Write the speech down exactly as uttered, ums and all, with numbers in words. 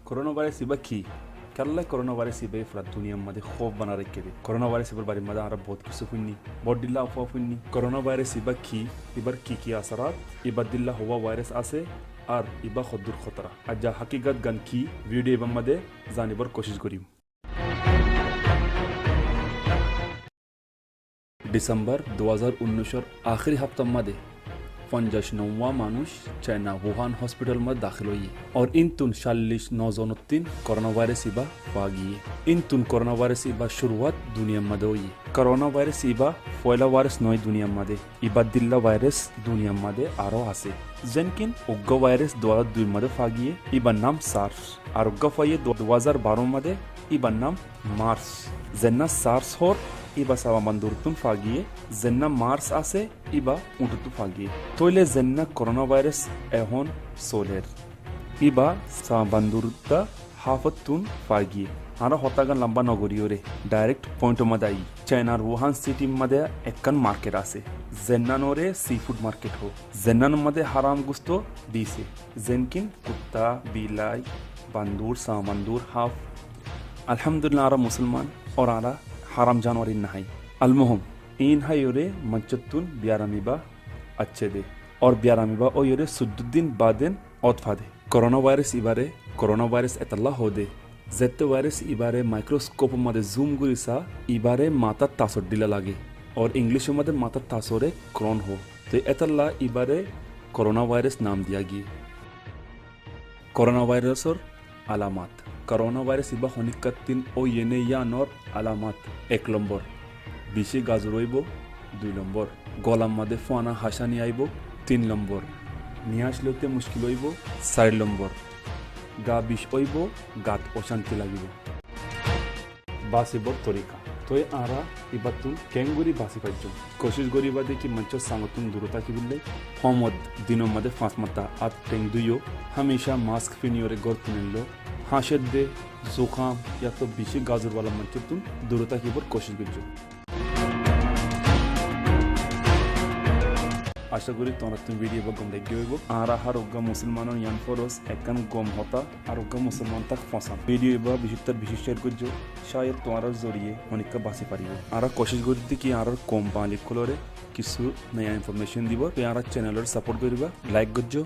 Koronavairas ibá ki? Kiyólla koronavairas ibá fura duniyar mazé hóuf banai raikké dé? Koronavairas ibár baré mazé añára bout kessú fúinni, bout dhílla afuwa fúinni. Koronavairas ibá ki? Ibár ki ki asarát? Ibár dhílla hoówa vairas asé, ar ibá hoddúr hótora? Aijja hákikat gán ki? Vidiyo ibár mazé zanibar kocíc goijjum. Dhisembor dui házar unnicór ahéri háftar mazé fonjaic nouwa manúic Caina Wuhan hospital mazé dahél óiye. Ar íntun callic no zonottún koronavairas ibá fua giyé. Íntun koronavairas ibár cúruwat duniyar mazé óiye. Koronavairas ibá foóila vairas noó duniyar mazé. Ibár dhílla vairas duniyar mazé aró asé. Zenkín uggúa vairas dui házar duir mazé fua giyé, ibár nam SARS. Ar uggúa fua giyé dui házar baror mazé, ibár nam MERS. Zenná SARS hoór, ibá sawa bandurottún fua giyé, zenná MERS asé, ibá uñçottú fua giyé. Tóile zenná koronavairas ehón solér, ibá sawa bandurot háfottún fua giyé. Añára hotágan lamba nogoríyoré, dhairek pointor mazé aiyí. Cainar Wuhan sitir mazé ekkán market asé, zennanóre si fud market hoó. Zennanór mazé háram gustó disé, zenkín kuttá, bilai, bandur, sawa bandur, háf. Alhamdulillah, añára musolman, ar añára háram januar iín nohái. Almuhóm, iín háiyoré maincóttun biyaram ibá aiccé dé. Ar biyaram ibá óiyoré suddú din baade ót fade. Koronavairas ibáre koronavairas etolla hoó dé, zetté vairas ibáre maikroskópor mazé zum gorí saá, ibáre matár tasor dhílla lage. Ar inglícor mazé matár tasoré crown hoó. Te etolla ibáre koronavairas nam diya giyé. Koronavairasor alamat. Koronavairas ibá honíkkattún óiye né yíanor alamat. Ek lombor, bicí gazur óibou. Dui lombor, golar mazé fúana háñcani aibóu. Tin lombor, niyác loité muckil óibou. Sair lombor, gaa bic óibou, gaat ocánti lagibóu. Basibór torika. Tói añára ibáttun keéngorí basi faijjum? Kocíc goríba dé ki maincór sangottún durot tákibolla. Hómot dinor mazé fañs martaba át théng dúiyo. Hámicá mask finiyoré gór tuníllo. Háñcedde, zukam, yáto bicí gazur wala maincóttun durot tákibór kocíc goijjó. Acá gorí tuáñrattún vidiyo ibá gom laiggé óibou. Añára hár uggúa musolmanor yián foros ekkán gom hotá, hár uggúa musolman tak fosán. Vidiyo ibá bicittar bicí cér goijjó, cáyed tuáñrar zoriye honíkka basi faribóu. Añára kocíc gorí dé ki añárar koum bali ókkolóre kissú naya infomecon dibór. Te añárar cenelóre saport goríba, laik goijjó.